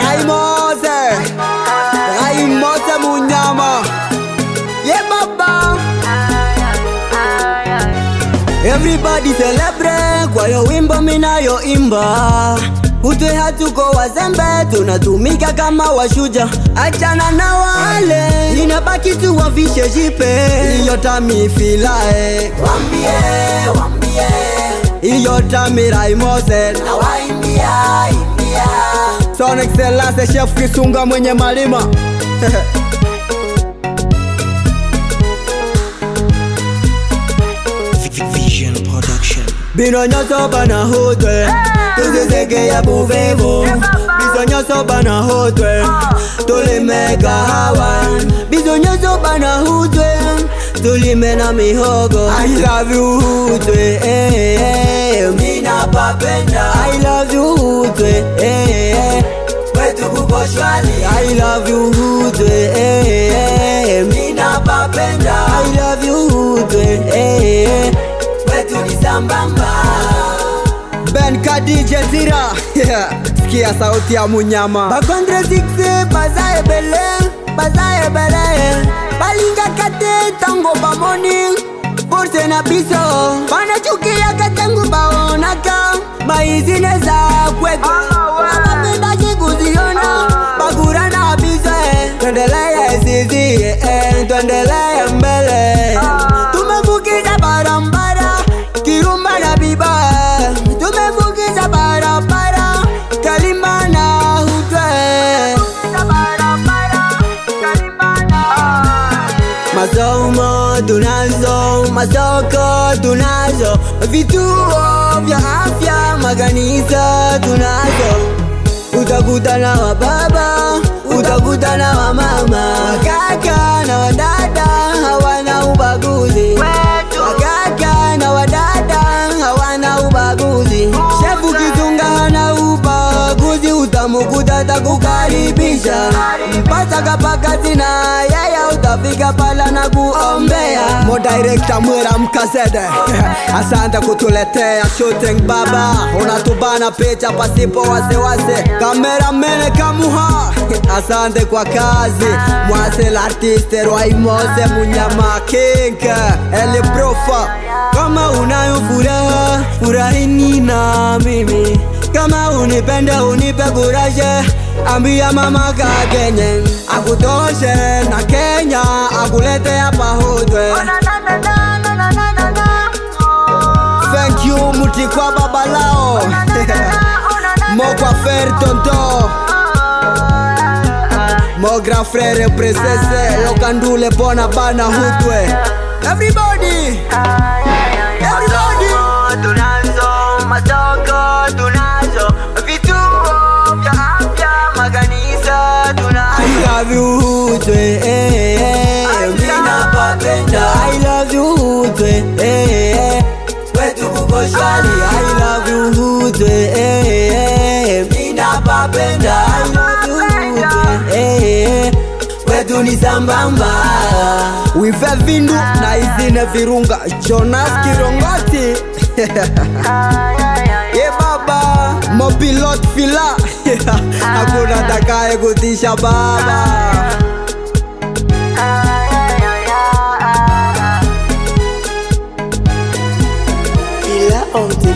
Raimose, Raimose Munyama. Yeah baba. Everybody celebrate kwa yo wimbo minayoimba. Hutwe hatuko wazembe, tunatumika kama washuja. Achana na wale, inabaki tu wavishe jipe. Iyo tami filae, wambie, wambie. Iyo tami Raimose, na waimbia, imbia. Son Excellence Chef Kisunga mwenye malima. Vision Production. Bino nyoso bana hotwe, tuzizeke ya buvevu. Bizo nyoso bana hotwe, tulime kahawa. Bizo nyoso bana hotwe, tulime na mihogo. I love you hotwe, eh eh, mina papenda. I love you hotwe, eh eh, kwetu kuko shwari. I love you hotwe, eh eh, mina papenda. I love you hotwe, eh eh, kwetu ni sambamba. Ben Khadija Zira. Sikia sauti ya Munyama. Bakondre 6 baza ebele, baza ebele. Balinga kate tango bamoni, force na biso. Banachukia katangu baonaka, maizine za kwetu. Abapenda kuziona, bagura na biso. Tuendelee zizi, tuendelee mbele. Tumevukiza barabara, Kirumba na Biba. Tumevukiza barabara, Kalimba na Hutwe. Masomo tunazo, masoko tunazo, vituo vya afya, makanisa tunazo. Utakuta na wababa, utakuta na wamama, wakaka na wadada hawana ubaguzi. Wakaka na wadada hawana ubaguzi. Shefu Kisunga hana ubaguzi, utamukuta atakukaribisha. Mpasa kapaka na yeye utafika pala na kuombea. Mo director Mwera Mkazede, asante kutuletea shooting baba. Unatubana picha pasipo wasiwasi. Cameraman Kamuha, asante kwa kazi. Mwase l'artiste Raimose Munyama King Eli Profa. Kama unayo furaha, furahini na mimi. Kama unipenda unipe kuraje. Ambia mama kakenye akutoshe na Kenya akulete hapa Hutwe. Thank you Mutikwa babalao. Mokwa fer tonto, mo grand frère princesse lokandule bona bana Hutwe. Everybody, everybody. Tunazo masoko, tunazo vituo vya afya, makanisa tunazo. I love you Hutwe, eh eh, mina papenda. I love you Hutwe, eh eh, kwetu kuko shwari. I love you Hutwe, eh eh, mina papenda. I love you Hutwe, eh eh, kwetu ni sambamba. Wive vindu na izine virunga. Jonas Kirongoti. Ye baba, mopilot fila. Hakuna takaye kutisha baba. Fila on the